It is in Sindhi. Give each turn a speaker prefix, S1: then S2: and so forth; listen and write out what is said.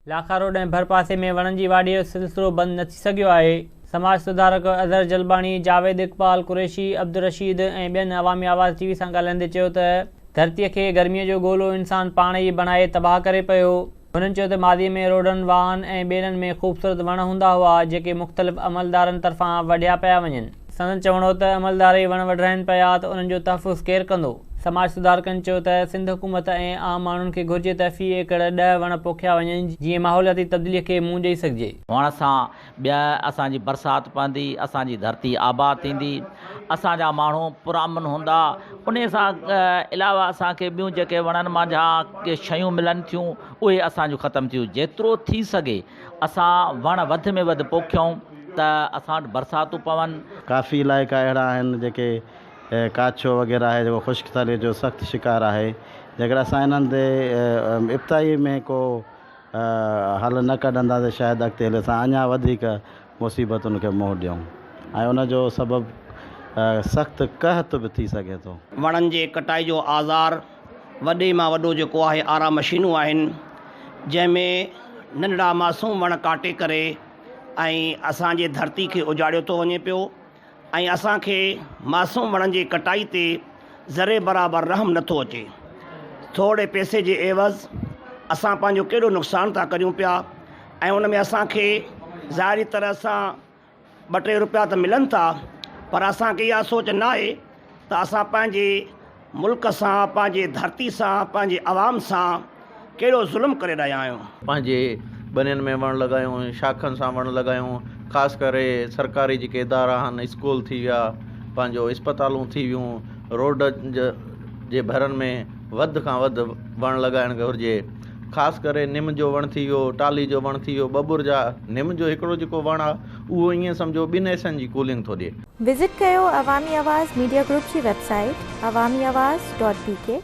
S1: لاکا روڊ ۽ ڀرپاسي ۾ وڻن جي واڍي جو سلسلو بند نه ٿي سگهيو آهي. سماج سڌارڪ اظهر جلباڻي، جاويد اقبال قريشي، عبدالرشيد ۽ ٻين عوامي آواز ٽي وي سان ڳالهائيندي چيو ته ڌرتيء کي گرميء جو گولو انسان پاڻ ئي بڻائي تباهه ڪري پيو. هنن چيو ته ماضي ۾ روڊن، واهن ۽ ٻيلن ۾ خوبصورت وڻ هوندا هئا، جيڪي مختلف عملدارن طرفان وڍيا پيا وڃن. سندن چوڻ هو ته عملدار ئي وڻ وڍرائين پيا ته انهن جو تحفظ ڪير ڪندو؟ سماج سڌارڪن چيو ته سنڌ حڪومت ۽ عام ماڻهن کي گهرجي ته في ايڪڙ ڏهه وڻ پوکيا وڃن جيئن ماحولياتي تبديلي کي منهن ڏئي سگهجي.
S2: هئڻ سان ٻيا اسان جي برسات پوندي، اسان جي ڌرتي آباد ٿيندي، اسان جا ماڻهو پرامن هوندا، انهي سان علاوه اسان کي ٻيون جيڪي وڻن منجهان ڪي شيون ملن ٿيون اهي اسان جون ختم ٿيون، جيترو ٿي سگهي اسان وڻ وڌ ۾ وڌ پوکيون ته اسان وٽ برساتون پون.
S3: ڪافي علائقا اهڙا آهن جيڪي ڪاڇو وغيره آهي جيڪو خشڪ سالي جو سخت شڪار آهي جيڪڏهن اسان انهن تي ابتدائي ۾ ڪو حل نه ڪڍنداسين شايد اڳتي هلي اسان اڃا وڌيڪ مصيبتن کي منهن ڏيون ۽ ان جو سبب سخت قحط به ٿي سگهي ٿو.
S4: وڻن جي ڪٽائي جو آزار وڏي مان وڏو جيڪو آهي آرا مشينون آهن جنهن ۾ ننڍڙا معصوم وڻ ڪاٽي ڪري ۽ اسان جي ڌرتي کي اجاڙيو ٿو وڃي پيو ۽ اسان کي معصوم وڻن جي ڪٽائي تي ذري برابر رحم نٿو اچي. ٿورڙي پئسي جي عيوض اسان پنهنجو ڪيڏو نقصان ٿا ڪريون پيا ۽ ان ۾ اسان کي ظاهري طرح سان ٻه ٽي روپيا ته ملن ٿا پر اسان کي اها سوچ ناهي ته اسان پنهنجي ملڪ سان، پنهنجي ڌرتي سان، پنهنجي عوام سان ڪهڙو ظلم ڪري رهيا آهيون.
S5: پنهنجي ٻنين ۾ وڻ لڳايون، شاخن سان وڻ لڳايون، خاص ڪري سرڪاري جيڪي ادارا آهن اسڪول ٿي ويا، پنهنجو اسپتالون ٿي ويون، روڊ جي ڀرن ۾ وڌ کان وڌ وڻ لڳائڻ گهرجي، خاص ڪري نم جو وڻ ٿي ويو، ٽالهي جو وڻ ٿي ويو، ٻٻر جا، نم جو هڪڙو جيڪو وڻ آهي اهو ائين سمجهو ٻن ايسن جي ڪولنگ ٿو ڏئي.
S6: وزٽ ڪيو عوامي آواز ميڊيا گروپ جي website Awami Awaz dot B K.